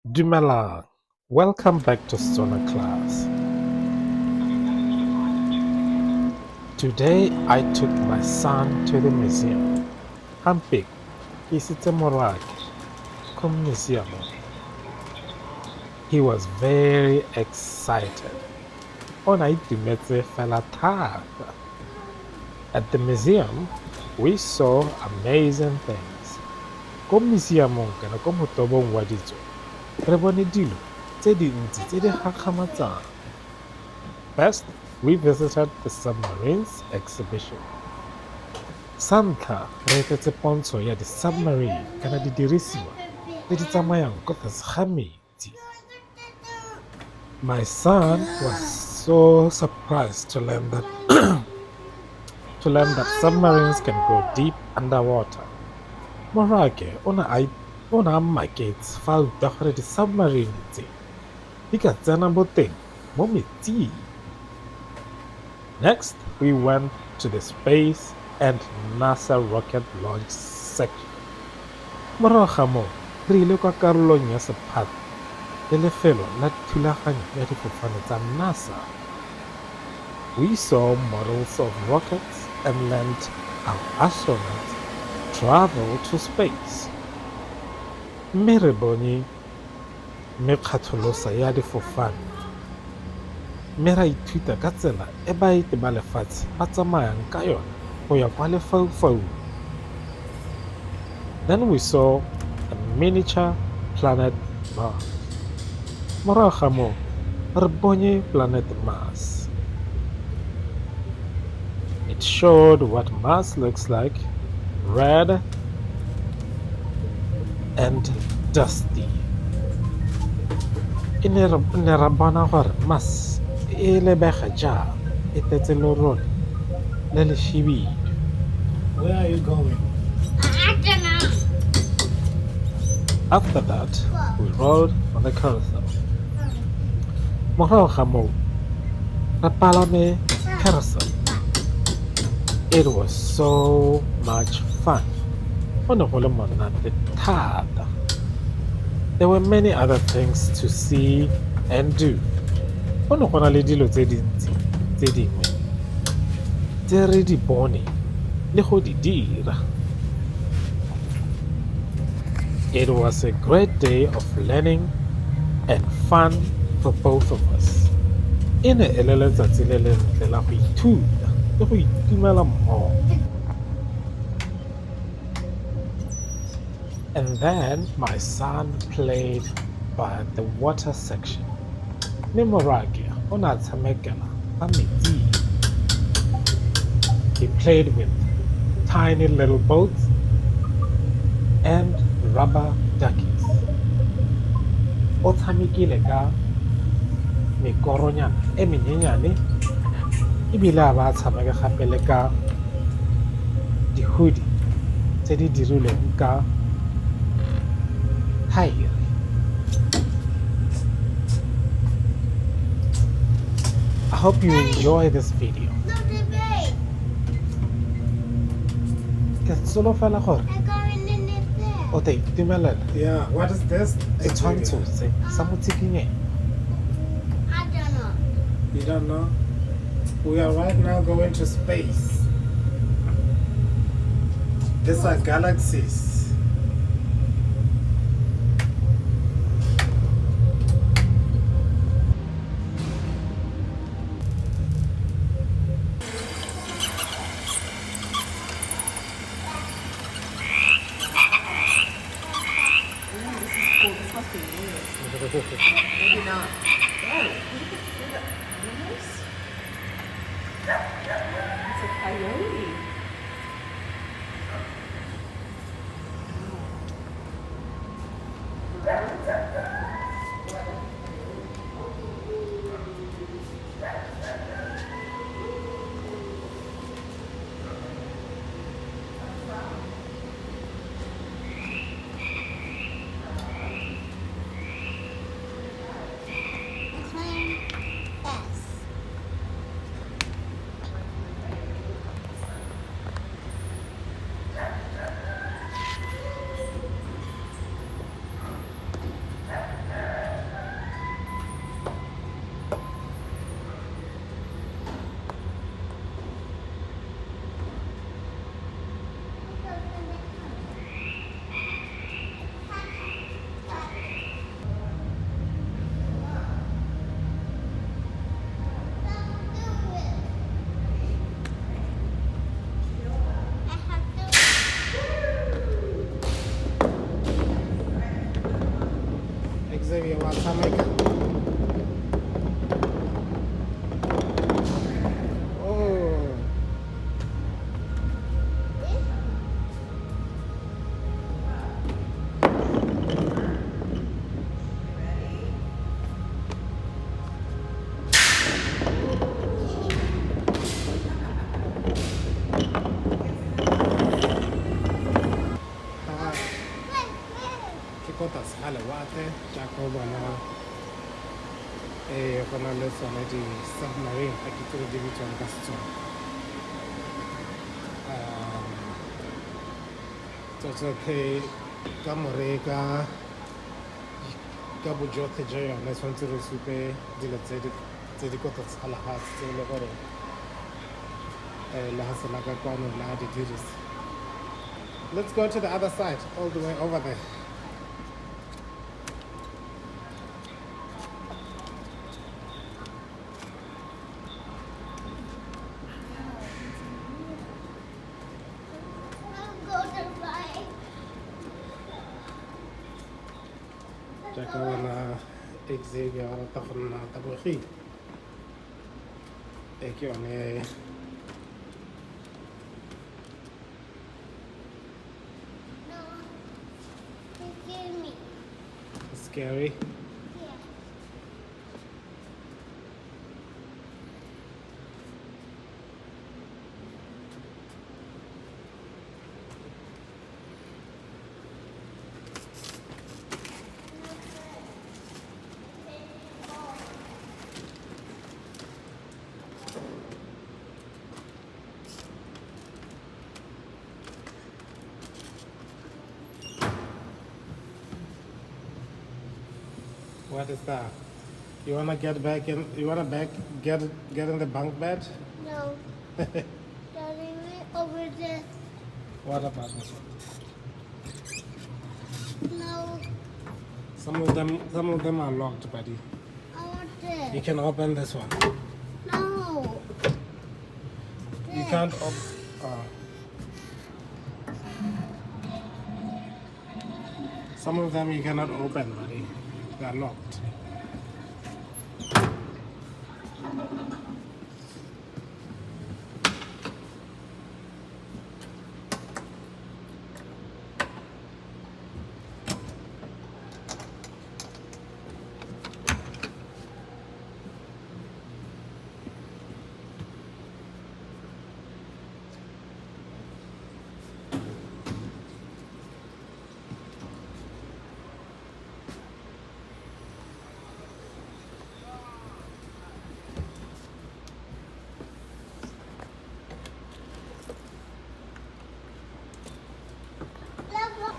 Dumelang, welcome back to Setswana class. Today I took my son to the museum. Gampieno ke isitse morwake ko museum. He was very excited. O ne a itumetse fela thata. At the museum, we saw amazing things. Ko museumong kana ko motobong wa ditso, re bone dilo tse dintsi tse di gakgamatsang. First, we visited the submarines exhibition. Sa ntlha, re etetse pontsho ya di-submarine kana didirisiwa tse di tsamayang ko tlase ga metsi. My son was so surprised to learn that submarines can go deep underwater. Morwake o ne a maketse fa a utlwa gore di-submarine tse di ka tsena boteng mo metsing. Next, we went to the space and NASA rocket launch section. Morago ga moo, re ile kwa karolong ya sephatlo le lefelo la thulaganyo ya difofane tsa NASA. We saw models of rockets and learned how astronauts travel to space. Mme re bone mekgatholosa ya difofane mme ra ithuta ka tsela e baeti ba lefatshe ba tsamayang ka yone go ya kwa lefaufaung. Then we saw a miniature planet Mars. Morago ga moo, re bonye planet Mars. It showed what Mars looks like, red and dusty. E ne ra bona gore Mars e lebega jang, e tletse lerole le le šibidu. Where are you going? I don't know. After that, we rode on the carousel. Morago ga moo, re palame carousel. It was so much fun. Go ne go le monate thata. There were many other things to see and do. Go ne go na le dilo tse dintsi tse dingwe tse re di bone le go di dira. It was a great day of learning and fun for both of us. E ne e le letsatsi le lentle la go ithuta le go itumela mmogo. And then my son played by the water section. Mme morwake o ne a tshamekela fa metsing. He played with tiny little boats and rubber duckies. O tshamekile ka mekoronyana e menyenyane ebile a ba a tshameka gape le ka dihudi tse di dirilweng ka thaere. I hope you enjoy this video. Look at me. Ke solofela gore I'm going in it there. o tla itumelela Yeah, what is this? Setshwantsho se sa motshikinyego. I don't know. You don't know? We are right now going to space. These are galaxies. Ooh, this is cool. This must be new. Maybe not. Oh, look at see the animals. It's a coyote. Wow. Birds. Clean S. Xavier wa tshameka. Oh. Ah, ke ko tlase ga lewatle jaaka o bona ee go na le tsone di-submarine, ga ke tsere di bitswang ka Setswana. Tsotlhe ka more ka bojotlhe jwa yone tshwanetse re supe dilo tse di ko tlase ga lefatshe tse e le gore lefatshe la ka kwano la di dirisa. Let's go to the other side, all the way over there. I'll go to right. Jaaka bona Xavier wa rata go nna tabogile, e ke yone. No. Excuse me. Scary. Yeah. What is that? You wanna get back in? You wanna back get in the bunk bed? No. Daddy, wait over there. What about this one? No, Some of them are locked, buddy. I want this. You can open this one. No. You This. can't open. Some of them you cannot open, buddy. They're locked. Love.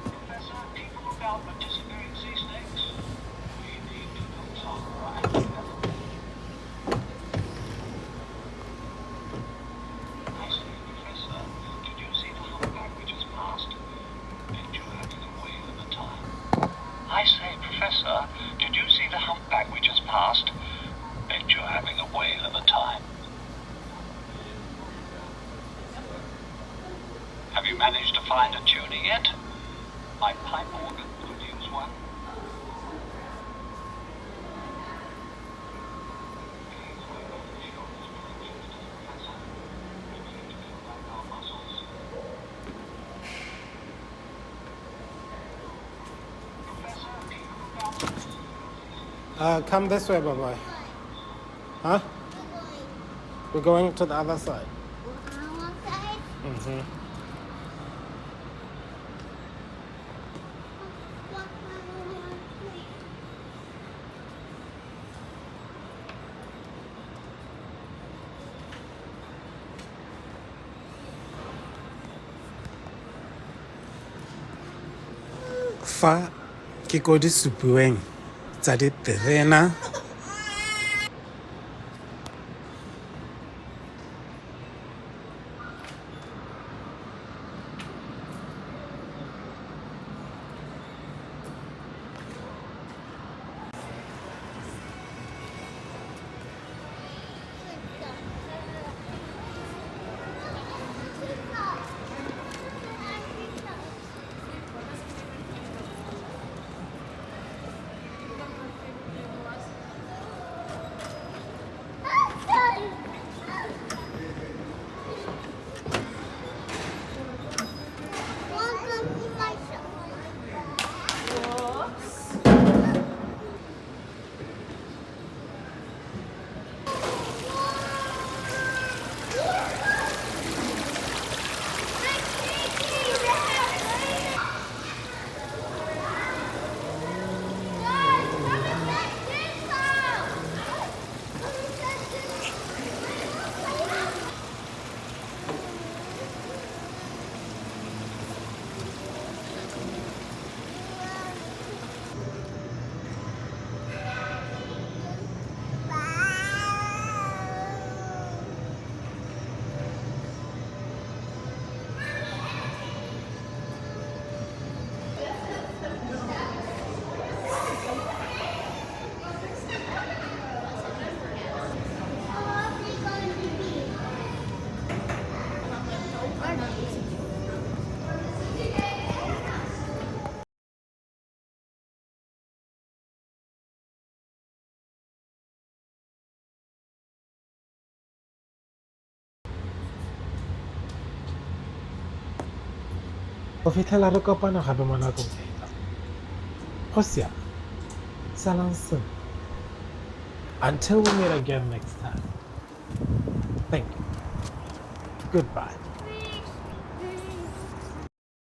Professor, keep a lookout for disappearing sea snakes. We need to build some right. I say, Professor, did you see the humpback we just passed? Bet you're having a whale of a time. I say, Professor, did you see the humpback we just passed? Bet you're having a whale of a time. Have you managed to find a tuner yet? My pipe organ could use one. Please wear those insurance protections, Professor. We need to build back our muscles. Professor, keep a lookout for Come this way, bye. Huh? We're going We're going to the other side. on one side. Mm-hmm. Walk on one side. Fa ke ko di supiweng tsa diterena. Go fitlhela re kopana gape mo nakong e e tlang. Go siame. Salang sentle. Until we meet again next time. Thank you. Goodbye.